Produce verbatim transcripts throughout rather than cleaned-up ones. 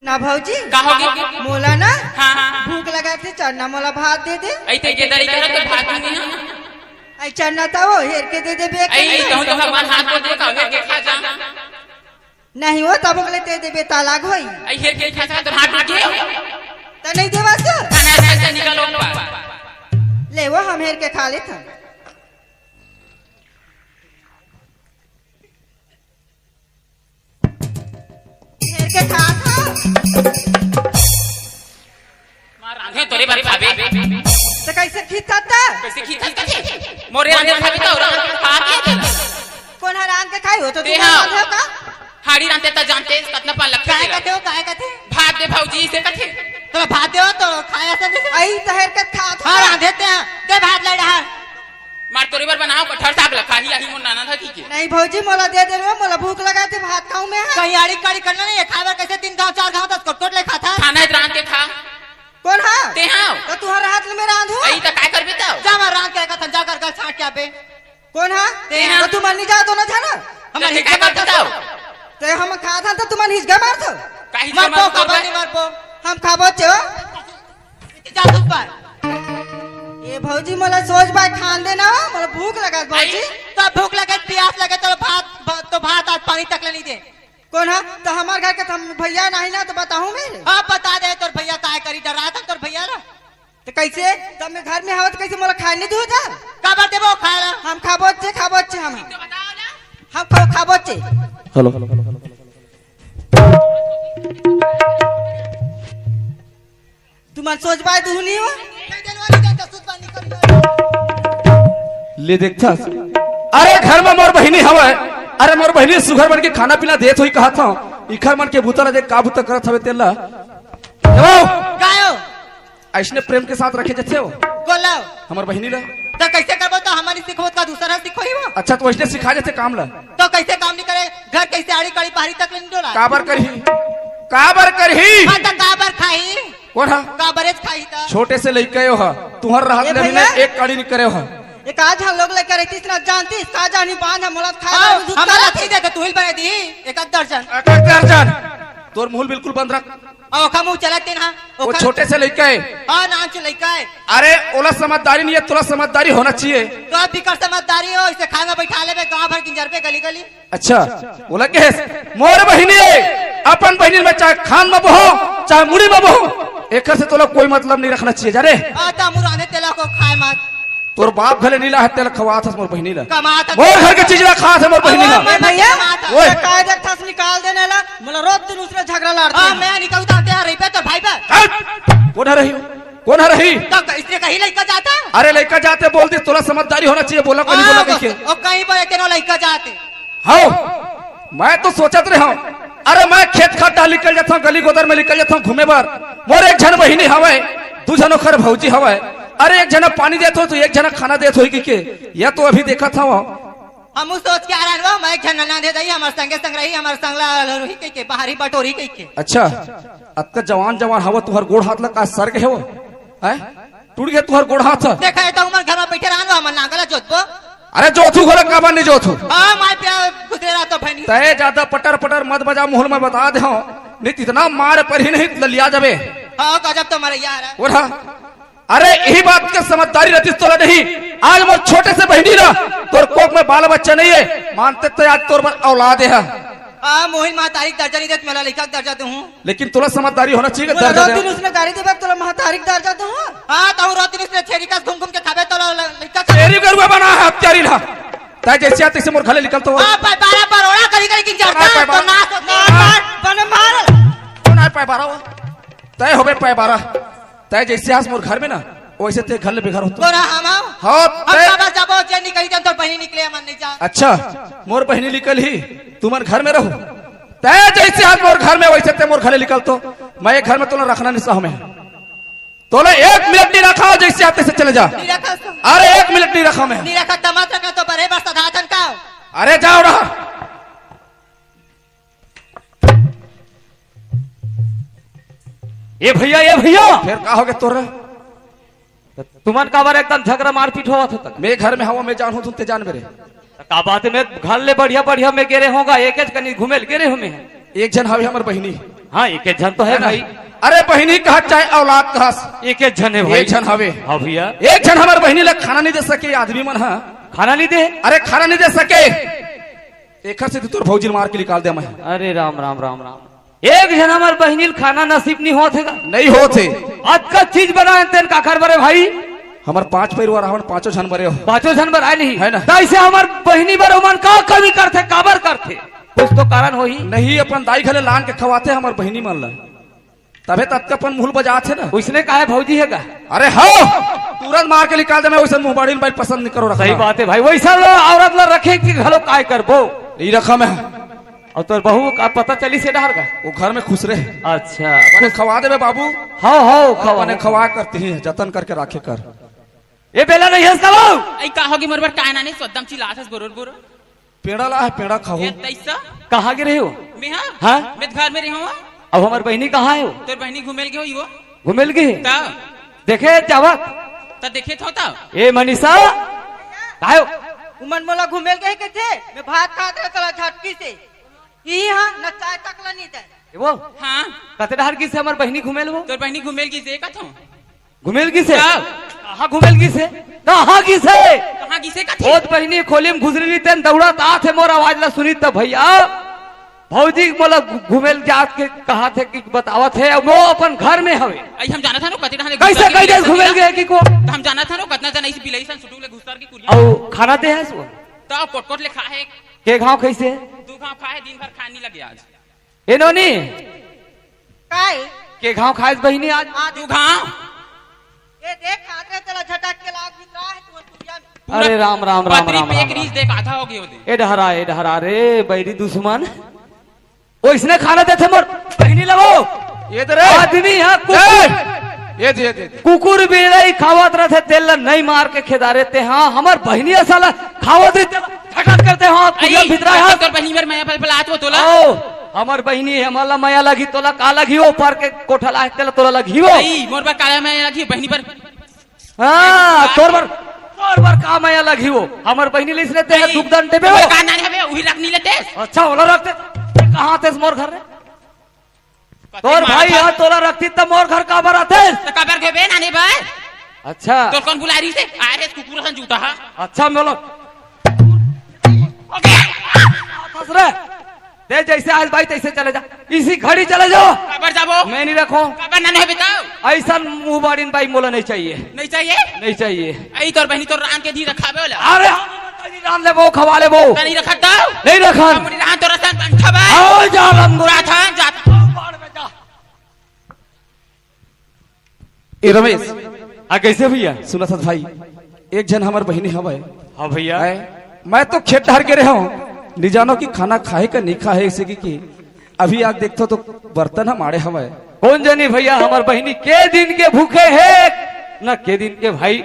ना भौजी, का होगे? मोला ना हाँ, हाँ। भूख लगत हे, चल ना मोला भात दे दे। अई ते के दरी करत हे, भात नइ दे, हाँ। अई चल ना त ओ हेर के दे देबे। अई कहूँ तो भगवान हाथ को दे, का हेर के खा जा। नहीं ओ, तब ओकले ते देबे त अलग होई। अई हेर के खा जा त भात दे। त नइ देबस? खाना ऐसा निकालो ऊपर। ले ओ, हम हेर के खा लेथन। हेर के खात हव। माँ रांधे तोरे बर खाबे। त कइसे खींचत? कइसे खींचत? मोरे रांधे खाबे त रांध खा के। कोन ह रांध के खाई हो? त ते तू हा। रांधे का? हाड़ी रांधे त जानते, कतना पान लगथे काय तेला। कथे हो, काय कथे? भात दे भौजी, इसे कथे। त भात दे हो, त खाया सब इसे। अई त हेर के खात हाँ, हव। रांधे ते, दे भात ले डहा। मार तोरे बर बनाओ कटहर साग ल खाही, आही मोर ननद ह कहिके। नहीं भौजी, मोला दे दे रे, मोला भूख लगत हे, भात खाऊं मैं। कहीं आड़ी काड़ी करना नहीं है, खाए बर कइसे तीन घांव, चार घांव, दस कोट कोट ले खाता। खाना है त रांध के खा। कोन हा? ते हा। त तुहर हाथ ले मैं रांधहूं? अई त काय करबे त? जा मैं रांध के रखत हन, जा कर कर छांट के आबे। कोन हा? ते हा। त तुमन नइ जाव दोनों झन? हमर ते हिचका काय मारत करबे हव। त? ते हम खात हन त तुमन हिचका मारत हव। का हिचका मरबो, मारत हव? काबर नहीं मरबो? हम खाबो चे। जा धूप पर। ए भौजी, मोला सोझ बाय खान दे ना, मोला भूख लगत भौजी। अई। त भूख लगे, पियास लगे, त भात, भ-, त भात अउ पानी तक ले नइ दे। कोन ह? त हमर घर के त हम भैया नहीं ना, त बताहूं मैं। अब बता दे तोर भैया काय करी, डरात हन तोर भैया ला। त कइसे? त मैं घर में हवत कइसे मोला खाए नइ दूहू त? काबर देबो खाए ला? हम खाबो चे, खाबो चे हम। हम खा-, खाबो चे। हेलो। तुमन सोझ बाय दुहू नहीं हो? ले देखथस। अरे घर में मोर बहिनी हवय। अरे मोर बहिनी सुघर बन के खाना पीना देत होही कहत हंव। इखर मन के बूता ला देख का बूता करत हवे तेला। ए वो! कायो? अइसने प्रेम के साथ रखे जथे हो। बोलो। हमर बहिनी ला। त कइसे करबो त हमन सिखोत का दूसर ह सिखोही वो? अच्छा त अइसने सिखा जथे काम ला। त कइसे काम नइ करे? घर कइसे आड़ी काड़ी पहारी तक ले नइ डोला? काबर करही? काबर करही? हाँ, त काबर खाही? कोन हा? काबरेच खाही त। छोटे से लइका हो हा, तुहर रहत ए ले अभी भैया। मैं एक काड़ी नइ करे हो हा। एक आध झन लोग लइका रहितिस ना जानतिस, का जानी बांध ह मोला खाए हाँ, बर दूध हमला करत। ठीक है, त तुहिल बने दी, एक आध दर्जन। एक आध दर्जन। तोर मुंह बिल्कुल बंद रख। अउ ओखर मुंह चलत तेन हा, वो ओखर छोटे से लइका हे। हाँ, नान से लइका हे। अरे, ओला समझदारी नहीं है, तोला समझदारी होना चाहिए। तो अब बिकर समझदारी हो, इसे खाए में बैठा लेबे, गांव भर गिंजरबे गली गली। अच्छा, ओला कहेस, मोर बहिनी हे, अपन बहिनी में चाहे खान में बहो, चाहे मुड़ी में बहो, एकर से तोला कोई मतलब नहीं रखना चाहिए, जा रे। आ, त मुराने तेला को खाए मत। तोर बाप घले नीला है, तेला खवात हस मोर बहिनी ला। कमात हस। मोर घर के चीज ला खात है मोर बहिनी ला। ओ, मैं भैया, कमात हस। ओए। मैं काय देखथस निकाल देने ला, मोला रोज दिन उसने झगड़ा लड़थे। हाँ, मैं निकलता हूँ, तेरा रही पे तो भाई पे। हट! कोन ह रही? कोन ह रही? तो इसने कहीं लइका जाता? अरे लइका जाते बोल दिस, तोला समझदारी होना चाहिए, बोला कोनी हाँ, बोला वो, कहिके। वो कहीं पर तेनो लइका जाते। हव, मैं तो सोचत रहे हंव, अरे मैं खेत खार डाहर निकल जात हंव, गली गोदर में निकल जात हंव घूमे बर, मोर एक झन बहिनी हवय, दू झन ओखर भौजी हवय, अरे एक झन पानी देत हो तो एक झन खाना देत होही कहिके, या तो अभी देखत हंव। हमू सोच के आ रहन वो, मैं एक झन ननद हे दई, हमर संगे संग रही, हमर संग ला लड़ोही कहिके, बाहरी बटोरी कहिके। अच्छा, अतका जवान जवान हव, तुहर गोड़ हाथ ला का सर गे हे वो? हैं? टूट गे तुहर गोड़ हाथ। देखा, ए त उमर घर में बैठे रहन, हमन नांगल जोतबो। अरे जोतहू घलो काबर नहीं जोतहू? हाँ, माय प्यार गुजरे रहा तो भैनी। तय ज्यादा पटर पटर मत बजा, मुहल में बता दे हूँ, नहीं तो इतना मार पर ही नहीं ललिया जाबे। हाँ, गजब तो मरैया है। और हाँ, अरे यही बात के समझदारी रहती तोला नहीं। आज मोर छोटे से बहिनी ला, तोर कोख में बाल बच्चा नहीं है, मानते तो आज तोर बर औलाद है। हाँ, मोहिन महतारी के दर्जा नहीं देत, मोला लइका के दर्जा दूँ। लेकिन तोला समझदारी होना चाहिए, मोला दर्जा रोज दे। दिन उसने गारी देबे, तोला महतारी के दर्जा दूँ। हाँ, तहूँ रोज दिन उसने छेरी कस घूम घूम के खाबे, तोला ल-, लइका के अरे गरुआ बना है, हत्यारी ला। तय जैसे आते से मोर घले निकल तो। हाँ, पाय बारा बरोड़ा करी करी की जरता, पाय बारा। तो नाश होता। मार, मार, बने मार। कौन है पाय बारा वो? तय होबे पाय बारा। तय जैसे आस मोर घर में ना, वैसे ते घर ले बेघर होतो। तोरा हम आओ? हाँ, हम तय काबर जाबो, जे निकली जन तोर बहिनी निकले, हमन नहीं जा। अच्छा, मोर बहिनी निकल ही, तुमन घर में रहो। तय जैसे आज मोर घर में, वैसे ते मोर घरे निकल तो, मैं एक घर में तोला रखना नहीं सहमे। तोला एक मिनट नहीं रखा, जैसे आते से चले जा। नहीं रखा सो। अरे एक मिनट नहीं रखा मैं। नहीं रखा, तमाच रखा तो बरे बस सदा थन का। अरे जाओ रहा। ए भैया, ए भैया। फिर का हो गया तोरा? तुमन काबर एकदम झगड़ा मारपीट होवत होता? मैं घर में हवा, मैं जान हूँ, तुम ते जान मेरे। त का बात है, मैं घर ले बढ़िया बढ़िया मैं गेरे होगा, एक एक कनी घूमे ले गेरे हूँ मैं। एक झन हवे हमर बहिनी। हाँ, एक एक झन तो हे भाई। अरे बहिनी कहस चाहे औलाद कहस, एक एक झन हे भाई। एक झन हवे। हाँ भैया। एक झन हमर बहिनी ला खाना नहीं दे सके आदमी मन ह। खाना नहीं दे? अरे खाना नहीं दे सके। एखर से तोर भौजी ल मार के निकाल दे मैं। अरे राम, राम, राम, राम। एक झन हमर बहिनी ल खाना नसीब नहीं होत हे गा। नहीं होत हे। अतका चीज बनाए तेन काखर बरे भाई? हमर पांच पैर वाला हमन पांचों झन बरे हो। पांचों झन बर आए नहीं। है ना? त अइसे हमर बहिनी बर ओमन का कमी करथे, काबर करथे? कुछ तो कारण होही। नहीं, अपन दाई घले लान के खवाथे हमर बहिनी मन ला। तभे तक अपन मुहूल बजात हे ना। उसने कहा है भौजी हे का? अरे हो, तुरंत मार के निकाल दे मैं, वैसे मुंह बाड़ी में पसंद नहीं करो रखना। सही बात है भाई, वैसा लो औरत ला रखे कि घलो काय करबो? नहीं रखा मैं। और तोर बहू का पता चली से डहर का? वो घर में खुश रहे। अच्छा। अपने खवा देबे बाबू। हाँ, हाँ, खवा, अपने खवा। खवा करती है, जतन करके राखे कर। ए बेला नहीं हंस का बाबू? ऐ का होगे मोर बर काय नाने सोदम चिल्लात हस बोरोर बोरोर। पेड़ा ला है, पेड़ा खाहू। ए तैसा? कहाँ गे रहे हो? मैं हाँ? हाँ? मैं घर में रहे हूँ। अब हमर बहिनी कहाँ हे? तोर बहिनी घुमेल गे होही वो। घुमेल गे? ता। देखे जावत? ता देखे थो ता। ए मनीषा, काय हो? उमन मोला घुमेल गे हे कथे, मैं भात खात रहे तोला झटकी से। ई हाँ, न चाय तक ला नहीं दे। ए वो? हाँ। कते डहर गिसे हमर बहिनी घुमेल वो? तोर बहिनी घुमेल गिसे का थो? घुमेल गिसे? का? कहाँ घुमेल गिसे? कहाँ गिसे? कहाँ गिसे कथे? ओत बहिनी खोली में घुसरी रहिते, दौड़त आत हे, मोर आवाज ला सुनी त भैया, भौजी मोला घु-, घुमेल जात के कहत हे कि बतावत हे, वो अपन घर में हवे। अई हम जानत हन कति डहर ले कैसे घुसर के कहि दे बिलाई घुमेल सन गे कि को? त हम जानत हन कतना जना इस बिलाई सन सुटुक ले घुसर के कुरिया। अउ खाना दे हस वो? त कोट कोट ले खा हे। के घाव खाइसे? दू घाव खा हे, दिन भर खाए नहीं लगे आज। ए नोनी, काय? के घाव खाइस बहिनी आज? आज दू घाव। ये देख, खात रहे तेला झटक के लाग भी रहा है तुम्हारे कुटिया में। पूरा अरे राम, राम, राम, पतरी राम, पे राम, एक राम। रीस देख आधा हो गयो दे। ए डहरा, ए डहरा रे, बैरी दुश्मन। ओइसने खाना देथे मोर बहिनी ला वो। ये दे रे। आदमी हा कुकुर। ए! ये दे, ये दे, ये दे। कुकुर बिलाई खावत रथे तेला नहीं मार के खेदारे ते हा, हमर बहिनी असा ला खावत रथे तेला झटक करते हा, कुटिया अई, भीतरा हा। तोर बहिनी बर मया बल-, बलात वो तोला। ओ, हमर बहिनी हे, हमला मया लगी, तोला का लगी वो, पर के कोठा ला हे, तेला तोला लगी वो। अई, मोर बर काला मया लगी, बहिनी बर। हाँ, तोर बर, तोर बर का मया लगी वो। हमर बहिनी ले इसने ते अई, दुख दन देबे वो। का नानी हवे, उही रख नहीं लेते। अच्छा, ओला रखते। कहाँ तेस मोर घर रे? कते तोर मार भाई खा- हा तोला रखती त मोर घर काबर आतेस? त काबर घेबे नानी भाई? अच्छा। तोर कौन बुला रही से? अरे कुकुर हन जूता हा। अच्छा मोला। फंस रे। ते जैसे आज भाई तैसे चले जा। इसी घड़ी चले जाओ। काबर जाबो? मैं नहीं रखो। काबर नानी हवे बताओ? ऐसा मुंह बाड़ीन भाई मोला नहीं चाहिए। नहीं चाहिए? नहीं चाहिए। अई तोर बहिनी तोर रान के दी रखाबे वाला। अरे हम तनी रान लेबो, खवा लेबो। तनी रखत दाओ। नहीं रखन। हम रान तोर सन बन खबे। आओ जा रंगो। राथन जात। ए रमेश। हाँ, कैसे भैया? सुनत हस भाई, एक झन हमर बहिनी हवय। हाँ भैया। आय, मैं तो खेत डहर के रहे हूँ, नहीं जानो कि खाना खाहे का नहीं खाहे, इसे की, की अभी आके देखथो तो बर्तन ह माड़े हवय। कौन जनी भैया, हमर बहिनी के दिन के भूखे हे, न के दिन के भाई।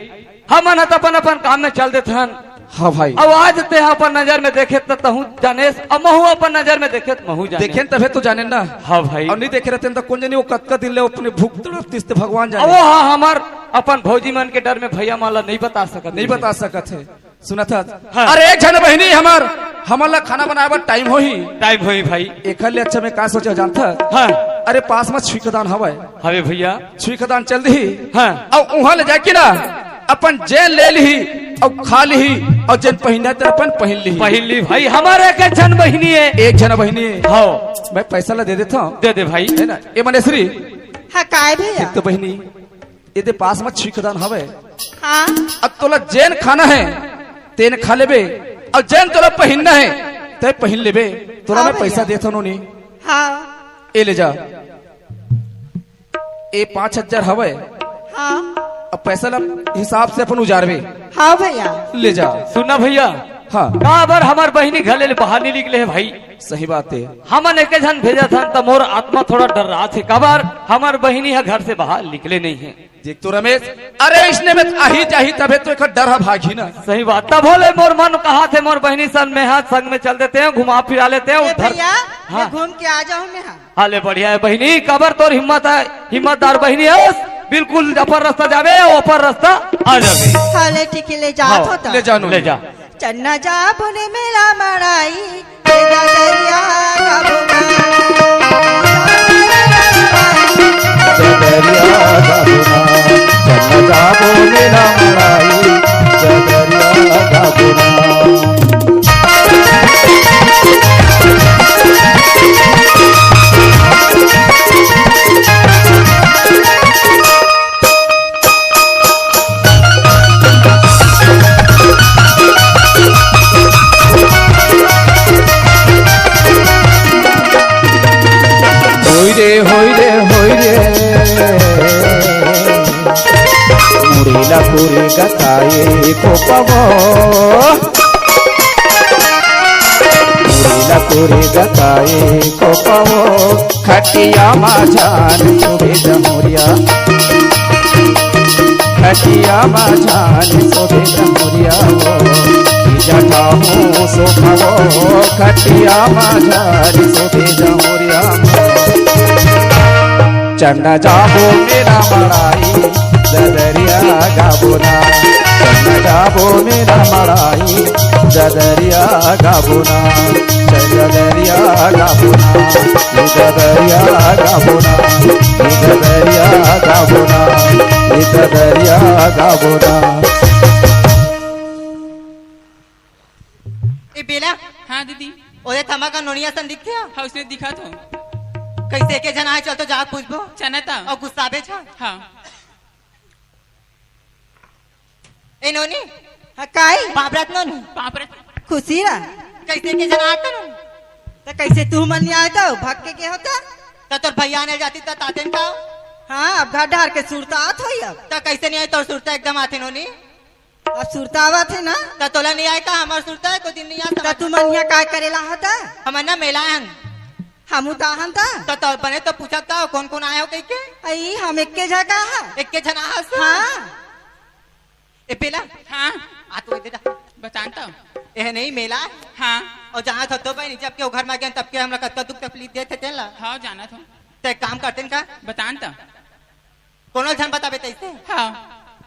हमन ह त अपन अपन काम में चल देथन। हाँ भाई। अब आज ते ह अपन नजर में देखे त तहूँ जानेस, अब महू अपन नजर में देखे त महू जानेस। देखेन तभे तो जानेन ना। हाँ भाई। अउ नहीं देखे रहतेन त कौन जनी वो कतका दिन ले अपने भूख तड़पतिस ते भगवान जाने। अब वो हाँ हमर अपन भौजी मन के डर में भैया मन ला नहीं बता सकत नहीं रहिसे। बता सकत हे। सुनत हस? हाँ। अरे एक झन बहिनी हमर, हमन ला खाना बनाए बर टाइम होही। टाइम होही भाई। एखर ले अच्छा मैं का सोचे जानत हस? हाँ। अरे पास में छुईखदान हवय। हवे भैया। छुईखदान चल दिही। हाँ। अउ उहाँ ले जाके ना अपन जेन ले लिही अउ खा लिही अउ जेन पहिनना हे तेन अपन पहिन लिही। पहिन ली भाई, हमर एक झन बहिनी हे। एक झन बहिनी हे। हाँ। मैं पैसा ला दे देथव। दे दे भाई। हे ना? ए मनेसरी। हाँ, काय भैया? देख तो बहिनी, एदे पास म छुईखदान हवय। हाँ। अब तोला जेन खाना हे, तेन खा लेबे, अउ जेन तोला पहिनना हे, ते पहिन लेबे। तोला हाँ मैं पैसा भैया। देथव नोनी। हाँ। ए ले जा। ए पाँच हजार हवय। हाँ। अब पैसा ला हिसाब से अपन उजारबे। हाँ भैया। ले जा। सुन ना भैया। हाँ। काबर हमर बहिनी घर ले बाहर नहीं निकले हे भाई? सही बात हे। हमन एके झन भेजत हन, त मोर आत्मा थोड़ा डर्रात हे। काबर हमर बहिनी ह घर से बाहर निकले नहीं हे। देख तो रमेश, अरे इसने में आही जाही तभे तो एकर डर ह भागही ना। सही बात। तभो ले मोर मन कहत हे, मोर बहिनी सन में हाथ संग में चल देते हैं, घुमा फिरा लेते हैं ए उधर। भैया, हाँ। मैं घूम के आ जाऊँ मैं, हाँ। हाँ ले, बढ़िया हे बहिनी, काबर तोर हिम्मत हे, हिम्मतदार बहिनी हस, बिल्कुल अपन रस्ता जाबे, अपन रस्ता आ जाबे। हाँ ले, ठीक हे, ले जा हाँ, तो। ले जा नोनी। ले जा। चन्ना जा बुने मेला मड़ाई, ले जा दरिया का बुना। तुरी गताए को पवो, तुरी ला तुरी गताए को पवो, खटिया मा झान सुबे जमुरिया, खटिया मा झान सुबे जमुरिया वो, जटाहू सुखवो, खटिया मा झान सुबे जमुरिया वो। चंदा जाबो मेरा बड़ाई, ददरिया गाबोना। चंदा जाबो मेरा बड़ाई, ददरिया गाबोना। ददरिया गाबोना। ददरिया गाबोना। ददरिया गाबोना। ददरिया गाबोना। ए बेला। हाँ दीदी। ओए थमा का नोनिया सन दिखथे हो? हाँ, उसने दिखा तो। कैसे के जना है, चल तो जा पूछबो। चना ता। और गुस्सा बे छा। हाँ। ए नोनी। हाँ, काई? पापरत नोनी। पापरत। खुशी रह। कैसे के जना आता नोनी? तो कैसे तू मन नहीं आए तो भाग के के होता? तो तोर भैया ने जाती तो तातेन का? हाँ, अब घर डार के सुरता आत होई अब। तो कैसे नहीं आए, तोर सुरता एकदम आते नोनी। अब सुरता आवत हे ना? त तोला नहीं आय का? हमर सुरता एको दिन नहीं आता। त तुमन इहाँ काय करे ला हता? हमन ना मेला हन। हमू त आहन त। त, त बने तो पूछत का, कौन कौन आय हो कहिके? अई, हम एक्के झन का हा। एक्के झन आहस? हाँ। ए बेला। हाँ। आ तो दे दा। बतान तो। ए नहीं मेला। हाँ। और जहाँ था तो बहनी, जब के वो घर में गए, तब के हमरा कत्ता दुख तकलीफ देते तेला। हाँ, जाना था। ते काम करते का? बतान तो। कोनो झन बताबे तइसे? हाँ।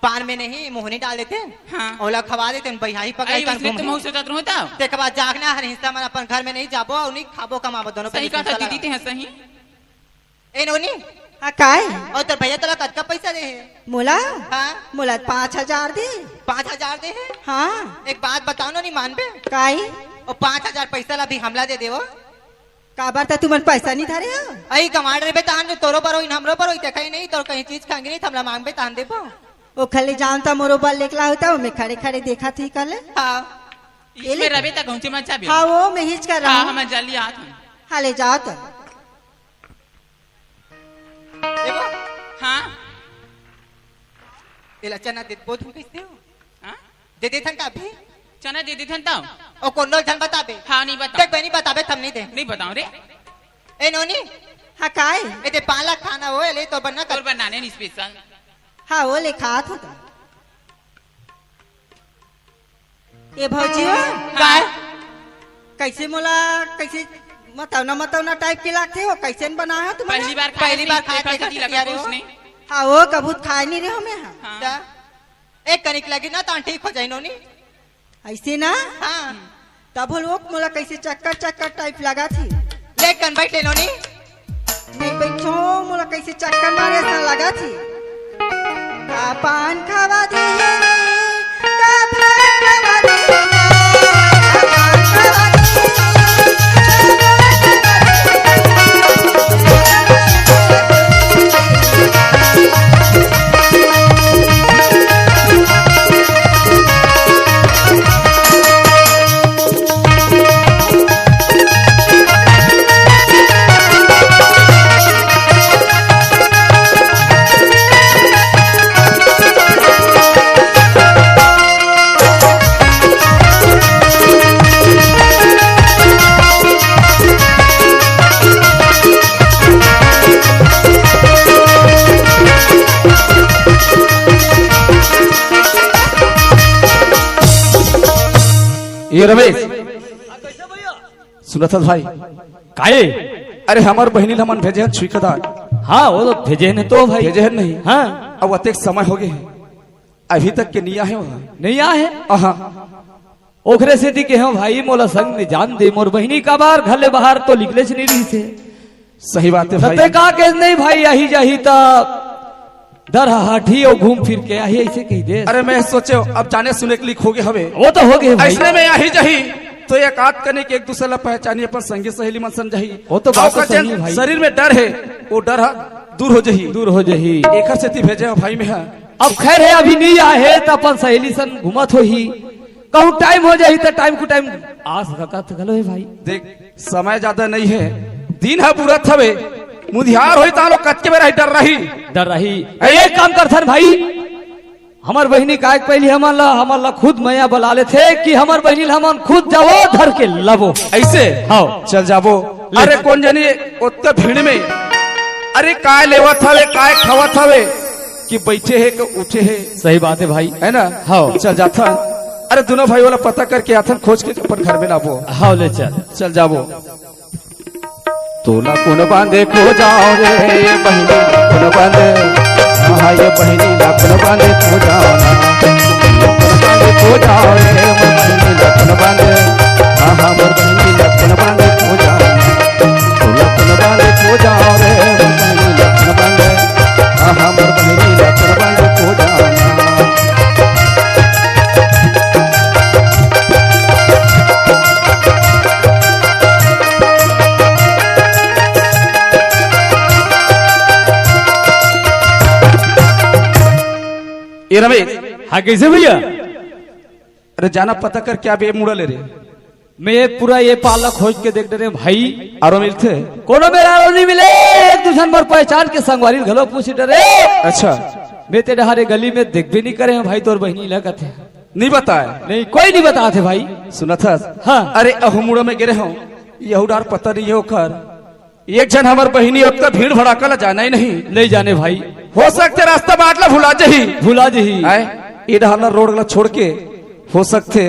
पान में नहीं, मोहनी डाल देते। हाँ। ओला खवा देते, बहियाही पकड़ अरे, कर उसमें घूम। तुम हो सोचत रहो तो? तेकर बाद जागना हर हिस्सा मन अपन घर में नहीं जाबो और नहीं खाबो कमाबो दोनों सही पहले कहा था हिस्सा दीदी, लगा। ते हैं सही। ए नोनी। हाँ, काय? और तोर भैया तोला कतका पैसा दे हे? मोला? हाँ। मोला पाँच हजार दे। पाँच हजार दे हे? हाँ। एक बात बताओ नोनी, मानबे? काय? और पाँच हजार पैसा ला भी हमला दे देवो। काबर त तुमन पैसा नहीं धरे हो? अई कमाड़ रहे तहन जो तोरो बर होई, हमरो बर होई, देखा ही नहीं, तोर कहीं चीज खाएंगे नहीं, त हमला मांगबे तहन देबो। ओ खले जान त मोरो बर लेकला होता, मैं खड़े खड़े देखा थी कल। हाँ। इसमें रबे त घुंचे मत जाबे। हाँ, वो मैं हिच कर रहा हाँ, हूँ। हम जल्दी आत हूँ। हाँ, ले जाओ तो। देखो। हाँ। एला चना दे, बहुत हम कैसे हो? हाँ? दे देथन का अभी? चना दे देथन त? ओ कोनो झन बताबे? हाँ, नहीं बता। देख बे, नहीं बताबे, त हम नहीं दे। नहीं बताओ रे। ए नोनी। हाँ, काय? ए दे पालक खाना हो, ले तो बनना कर। तोर बनाने नहीं स्पेशल। हाँ, वो ले खात हो तो। ए भौजी हो। हाँ। कैसे मोला, कैसे मतौना, मतौना टाइप के लागथे हो? कैसे न बनाए हो तुमन? पहली बार खाए पहली बार खाए देखा देखा सकी लगा किया रे कुछ हो। नहीं। हाँ, वो कभू खाए नहीं रहे हो मैं, हाँ। हाँ। क्या? एक कनिक लगी ना, त ठीक हो जाई नोनी। ऐसे ना? हाँ। तब लोग मोला कैसे चक्कर चक्कर टाइप लगा थी। ले कन बैठ ले नोनी। नहीं बैठो, मोला कैसे चक्कर मारे सा लगा थी। का पान खावा दे, का पान खावा दे, का पान खावा दे। ये रमेश, सुनत हस भाई? काये? अरे, हमर बहिनी ल हमन भेजे हन छुईखदार। हाँ, वो तो भेजे हन तो भाई। भेजे हन नहीं? हाँ। अब अतेक समय हो गए हे, अभी तक के नहीं आए हे वहाँ। नहीं आए हे? अहाँ। ओखरे सेती के हँव भाई, मोला संग में जान दे, मोर बहिनी काबर घर ले बाहर तो निकलेच नहीं रहिस हे। सही बात हे त भाई। ते का कहे नहीं भाई, आही जाही त डर हा हाठी अउ घूम फिर के आही, ऐसे कही दे। अरे मैं सोचे अब जाने सुने के लिए हो गए हवे। वो तो हो गए भाई। ऐसने में आही जाही तो एक आध कने के एक दूसरे ला पहचानी, अपन संगी सहेली मन सन जाही। वो तो बात तो सही हे भाई। शरीर में डर हे, वो डर हा दूर हो जाही। दूर हो जाही। एखर सेती भेजे हँव भाई मैं हा। अब खैर हे, अभी नहीं आए हे त अपन सहेली सन घूमत होही। कहूँ टाइम हो जाही त टाइम को टाइम आ सकत घलो हे भाई। देख, समय ज्यादा नहीं हे, दिन ह बुरत हवे, मुधियार होही तालो कतके बेरा ही डर रही। डर रही। ए, एक काम करथन भाई, हमर बहिनी काय के पहिली हमन ला, हमन ला खुद मया बला लेथे कि हमर बहिनी ला हमन खुद जाबो धर के लाबो। ऐसे? हाँ। चल जाबो। ले अरे चल। कौन जानी ओतका भीड़ में, अरे काय लेवत हवे, काय खावत हवे, कि बैठे हे कि उठे हे। सही बात है भाई। है ना? हाँ। चल जाथन। अरे दोनों भाई वाला पता करके आथन, खोज के अपन घर में लाबो। हाँ, ले चल। चल जाबो। तोला कोन बांधे खोजाओ रे, ये बहिनी ला कोन बांधे, हाँ, ये बहिनी ला कोन बांधे खोजाओ ना। कोन बांधे खोजाओ रे, मोर बहिनी ला कोन बांधे, हाँ, हाँ, मोर बहिनी ला कोन बांधे खोजाओ ना। तोला कोन बांधे खोजाओ रे, मोर बहिनी ला कोन बांधे, हाँ, हाँ, मोर बहिनी ला कोन बांधे खोजाओ ना। ए रमेश। हाँ, कैसे भैया? अरे जाना पता कर, क्या बे मुड़ा ले रे? मैं ये पूरा ये पाला खोज के देख डरे भाई। आरो मिलथे? कोनो मेरा आरो नहीं मिले। एक दू झन मोर पहचान के संगवारी घलो पूछ डरे। अच्छा। मैं ते डहारे गली में देखबे नहीं करे हैं भाई, तोर बहिनी ला कथे। नहीं बताए? नहीं, कोई नहीं बताथे भाई। सुनत हस? हाँ। अरे अहू मुड़ा में गिरे हूँ, यहू डार पता नहीं है ओकर। एक झन हमर बहिनी ओतका भीड़ भड़ाका ला जाना ही नहीं। नहीं जाने भाई। हो सकथे रास्ता बाट ला भुला जही। भुला जही। आय, ए डहार ला रोड ला छोड़ के हो सकथे,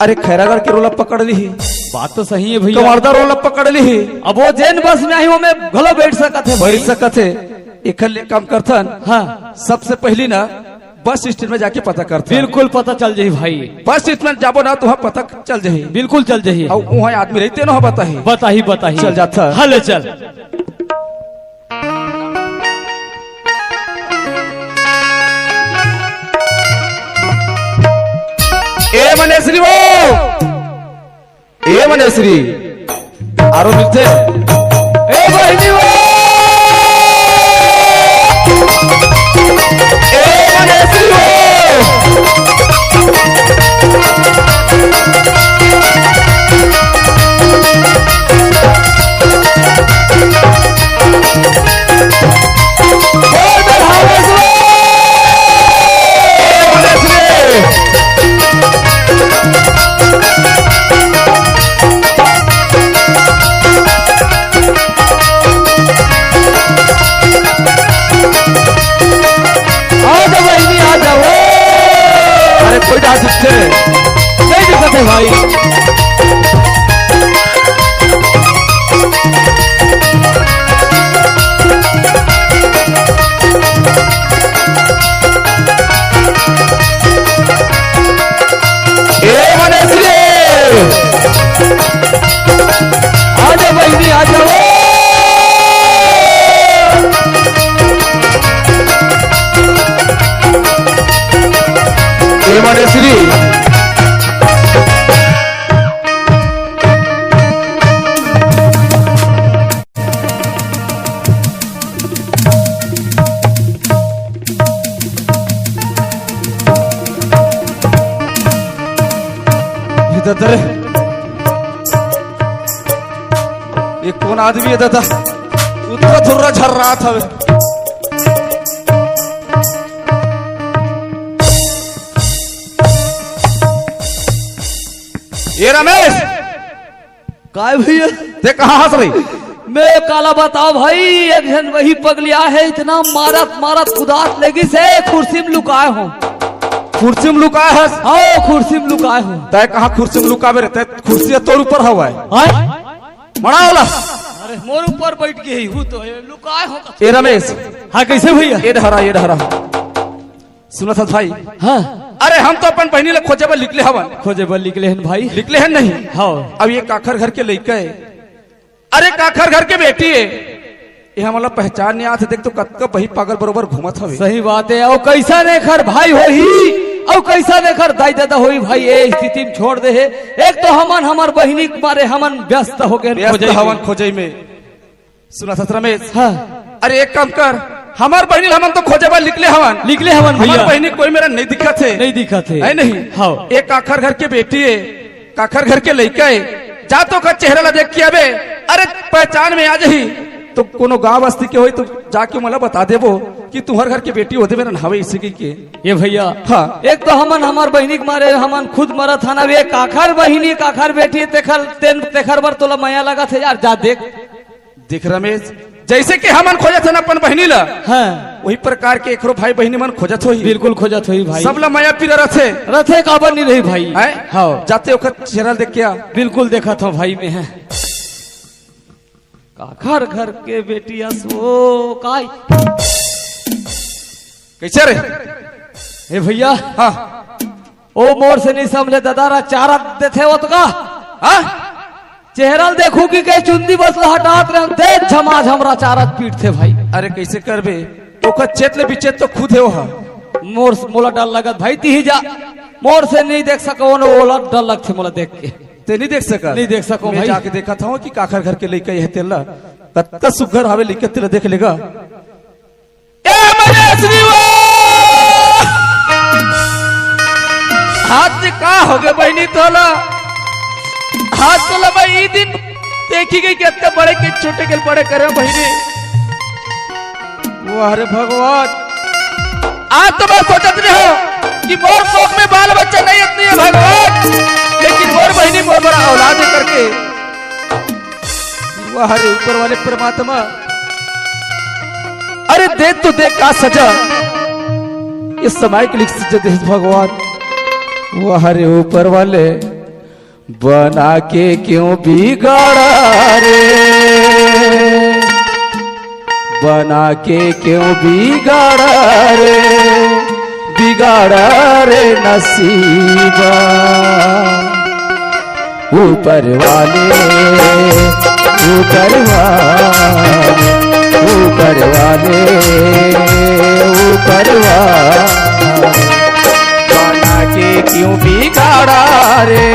अरे खैरागढ़ के रोड ला पकड़ लिही। बात तो सही है भैया। कवर्धा रोड ला पकड़ लिही। अब वो जेन बस में आही, वो में घलो बैठ सकत है भाई। बैठ सकत है। एखर ले काम करथन। हाँ। सबसे पहली ना बस स्टैंड में जाके पता करथन। बिल्कुल पता चल जाही भाई। बस स्टैंड में जाबो ना तो वहाँ पता चल जाही। बिल्कुल चल जाही। अउ वहाँ आदमी रहिथे ना बताही। बताही, बताही। चल जाथन। हाँ, ले चल। ए मनेश्री वो, ए मनेश्री, आरो मिलथे। ए बहिनी वो, ए मनेश्री वो। आ जा बहिनी, आ जा। अरे कोई डांस अच्छे नहीं दिखत है भाई। ए मनेश्री, आ जा बहिनी, आ जा। ए मनेश्री। ये दादा रे, ये कौन आदमी है दादा? उतना धुर्रा झर रहा था। ये रमेश, काय भैया? ते कहाँ हस रही? मैं काला बताओ भाई, एक झन वही पगलिया है, इतना मारत मारत कुदात लेगिस हे, खुर्सी में लुकाए हो। खुर्सी में लुकाए हस? हाँ, खुर्सी में लुकाए हो। तय कहाँ खुर्सी में लुकावे रे? तय खुर्सी तोर ऊपर हवा है। हाँ? मड़ा वाला। अरे मोर ऊपर बैठ गई हूँ तो ये लुकाए हो। ए रमेश। हाँ, कैसे भैया? ए डहरा, ए डहरा। सुनत हस भाई? हाँ। अरे हम तो अपन बहिनी ला खोजे बर निकले हवन। खोजे बर निकले हन भाई। निकले हन नहीं? हाँ। अब ये काखर घर के लइका है, अरे काखर घर के बेटी है, ये हमला पहचान नहीं आत हे। देख तो कतका बही पागल बरोबर घूमत हवे। सही बात है। अउ कैसन एखर भाई होही, अउ कैसन एखर दाई ददा होही भाई, ये स्थिति में छोड़ दे हे। एक तो हमन हमर बहिनी के मारे हमन व्यस्त हो गए व्यस्त खोजे हवन में। खोजे में। सुनत हस रमेश। हाँ। अरे एक काम कर, हमर बहिनी ल हमन तो खोजे बर निकले हवन। निकले हवन हमर भैया। बहिनी कोई मेर नहीं दिखत हे। नहीं दिखत हे। है नहीं? हाँ। एक काखर घर के बेटी है, काखर घर के लइका है, जा तो ओकर चेहरा ला देख के आबे। अरे पहचान में आ जाही। तो कोनो गांव बस्ती के होई तो जाके मोला बता देबो कि तुंहर घर के बेटी होते मेरा हवे इसे की के। ये भैया, हाँ। एक तो हमन हमर बहिनी के मारे हमन खुद मरत हन, अब ये काखर बहिनी, काखर बेटी, तेखर, तेन, तेखर बर तोला मया लगत हे यार, जा देख। देख रमेश, जैसे कि हमन खोजत हन अपन बहिनी ला, हाँ। वही प्रकार के एकरो भाई बहिनी मन खोजत होही। बिल्कुल खोजत होही भाई। सबला मया पीरा रथे। रथे काबर नहीं रही भाई। हैं? हाँ। जाते ओकर चेहरा देख के आ। बिल्कुल देखत हंव भाई मैं। काखर घर के बेटी अस ओ काई। कैसे रे? ए भैया, हाँ। ओ मोर से नहीं समझे दादा रा चारा देथे ओतका। हाँ? चेहरा ल देखहूं कि कई चुंदी बस ल हटात रहे, दे झमाझम रा चारा पीटथे भाई। अरे कैसे करबे? ओकर चेत ले बिचेत तो खुद हे ओहा। मोर, मोला डर लगत भाई, तिही जा। मोर से नहीं देख सको, ओला डर लगथे मोला देख के। ते नहीं देख सका? नहीं देख सको मैं भाई। जाके देखत हंव कि काखर घर के लइका ये तेला। कत्ता सुग्घर हावे लइका तेला देख लेगा। ए महेश री वो! हाथ का होगे बहिनी तोला? हाथ तोला मैं ई दिन देखी गई कि अत्ते बड़े के छोटे के बड़े करे बहिनी। वाह रे भगवान, आज तो मैं सोचत रहे हो कि मोर कोख में बाल बच्चा नहीं इतनी है भगवान, लेकिन मोर बहिनी मोर बड़ा औलाद है करके। वाह रे ऊपर वाले परमात्मा, अरे दे तो दे का सजा, इस समय के लिए सजा दे भगवान। वाह रे ऊपर वाले, बना के क्यों बिगाड़ा रे, बना के क्यों बिगाड़ा रे, बिगाड़ा रे नसीबा। ऊपर वाले, ऊपर वाले, ऊपर वाले, ऊपर वाले, बना के क्यों बिगाड़ा रे,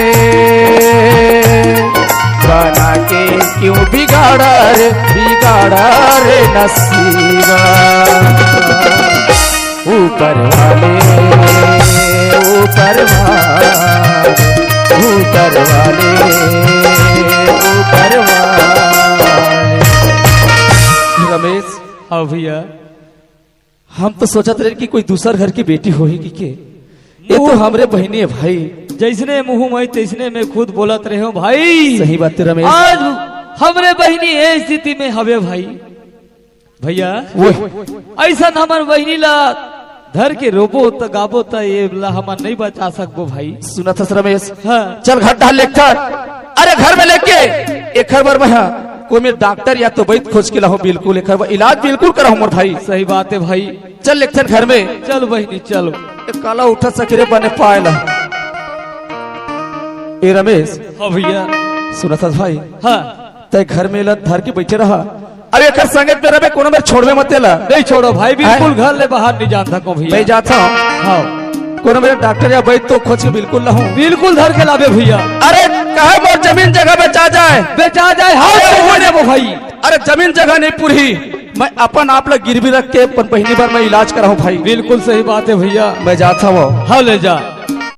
बना के क्यों बिगाड़ा रे, बिगाड़ा रे नसीबा। ऊपर वाले, ऊपर वाले, ऊपर वाले, ऊपर वाले। रमेश, हाँ भैया। हम तो सोचत रहे कि कोई दूसर घर की बेटी होही कि के। ये तो हमरे बहिनी है भाई। जैसने मुंह में तैसने मैं खुद बोलत रहे हो भाई। सही बात है रमेश। आज हमरे बहिनी ए स्थिति में हवे भाई। भैया, वो ऐसन हमर बहिनी ला धर के रोबो त गाबो त ये ला हमन नहीं बचा सकबो भाई। सुनत हस रमेश? हाँ। चल घर डाल लेकर, अरे घर में लेके एकर बर मैं, हाँ, कोई मैं डॉक्टर या तो वैद खोज के लाहूं, बिल्कुल एकर बर इलाज बिल्कुल कराहूं मोर भाई। सही बात है भाई। चल लेथन घर में। चल बहिनी चल। ए काला उठा सकेरे बने पाए ला। ए रमेश। हाँ भैया। सुनत हस भाई? हाँ। तय घर में ला धर के बैठे रहा। अब एकर संगत में रहे, कोनो मेर छोड़वे मत तेला। नहीं छोड़ो भाई, बिल्कुल हैं? घर ले बाहर नहीं जान सको भैया। नहीं जाता हूँ। हाँ। कोनो मेर डॉक्टर या वैद तो खोज के बिल्कुल लाहूं। बिल्कुल धर के लाबे भैया। अरे कहे मोर जमीन जगह बेचा जाए। बेचा जाए, हाँ, अरे बेचा वो देबो भाई। अरे जमीन जगह नहीं पूरी, मैं अपन आप ला गिरवी रख के अपन बहिनी बर मैं इलाज कराहूं भाई। बिल्कुल सही बात है भैया। मैं जाता हूँ। हाँ ले जा।